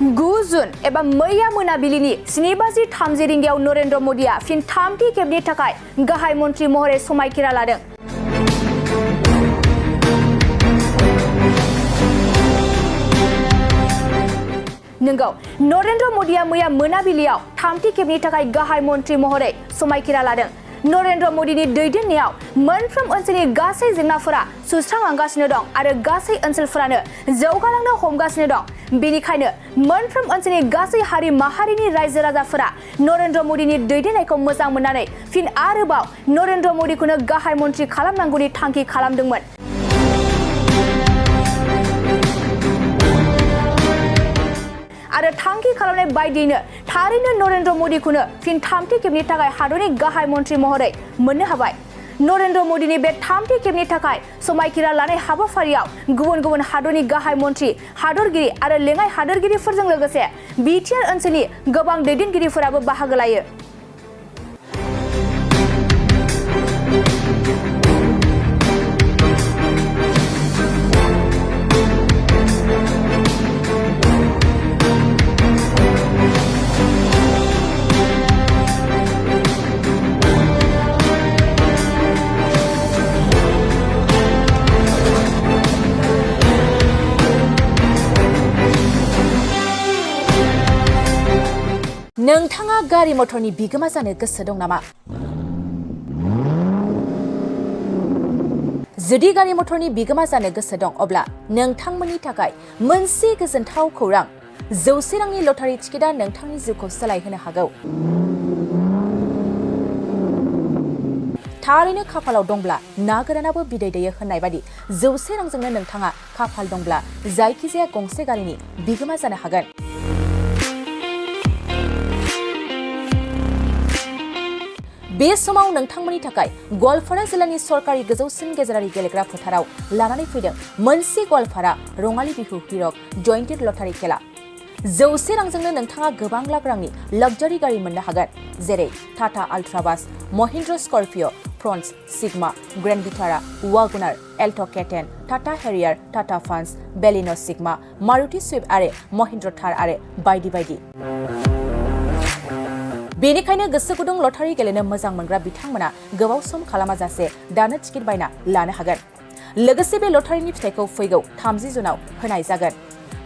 9 जुन एबा मैया मोनाबिलिनि 7:30 रिंगायाव नरेन्द्र मोदीआ फिन थामथि खेबनि थाखाय गाहाय मन्थ्रि महरै समायखिरा लादों। नंगौ, नरेन्द्र मोदीआ मैया मोनाबिलियाव थामथि खेबनि थाखाय गाहाय मन्थ्रि महरै समायखिरा लादों। नरेन्द्र मोदीनि दैदेननायाव मोनफ्रोम ओनसोलनि गासै जेंनाफोरा सुस्रांलांगासिनो दं आरो गासै ओनसोलफोरानो जौगालांनो हमगासिनो दं। बेनिखायनो मोनफ्रोम ओनसोलनि गासै हारि माहारिनि रायजो राजाफोरा नरेन्द्र मोदीनि दैदेननायखौ मोजां मोननानै फिन आरोबाव नरेन्द्र मोदीखौनो गाहाय मन्थ्रि खालामनांगौनि थांखि खालामदोंमोन। आरो थांखि खालामनाय बायदियैनो थारैनो नरेन्द्र मोदीखौनो फिन थामथि खेबनि थाखाय हादरनि गाहाय मन्थ्रि महरै मोननो हाबाय। नरेन्द्र मोदीनि बे थामथि खेबनि थाखाय समायखिरा लानाय हाबाफारियाव गुबुन गुबुन हादरनि गाहाय मन्थ्रि, हादरगिरि आरो लेङाइ हादरगिरिफोरजों लोगोसे बिटिआर ओनसोलनि गोबां दैदेनगिरिफोराबो बाहागो लायो। नोंथाङा गारि मटरनि बिगोमा जानो गोसो दं नामा? जुदि गारि मटरनि बिगोमा जानो गोसो दं, अब्ला नोंथांमोननि थाखाय मोनसे गोजोनथाव खौरां। 100 रांनि लटारि टिकेटआ नोंथांनि जिउखौ सोलायहोनो हागौ। थारैनो खाफालाव दंब्ला ना गोरानाबो बिदै दैयो होननाय बादि 100 रांजोंनो नोंथाङा खाफाल दंब्ला जायखिजाया गंसे गारिनि बिगोमा जानो हागोन। बे समाव नोंथांमोननि थाखाय गवालपारा जिल्लानि सरकारि गोजौसिन गेजेरारि गेलेग्रा फोथाराव लानानै फैदों मोनसे गवालपारा रङाली बिहु हिरक जयन्तीर लटारि खेला। 100 रांजोंनो नोंथाङा गोबां लाख रांनि लाक्जारि गारि मोननो हागोन, जेरै टाटा आल्ट्राबास, Mahindra Scorpio', Fronx, Sigma, Grand Vitara, WagonR, Alto' K ten, Tata Harrier, Tata Punch, Baleno' Sigma, Maruti Swift आरो महिन्द्र थार आरो बायदि बायदि। बेनिखायनो गोसो गुदुं लटारि गेलेनो मोजां मोनग्रा बिथांमोना गोबाव सम खालामाजासे दानो टिकेट बायना लानो हागोन। लोगोसे बे लटारिनि फिथाइखौ फैगौ 30 जुनाव होनाय जागोन।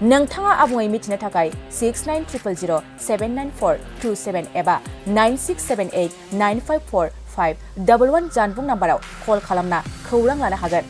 नोंथाङा आबुङै मिथिनो थाखाय 6900079427 एबा 9678954511 जानबुं नाम्बाराव कल खालामना खौरां लानो हागोन।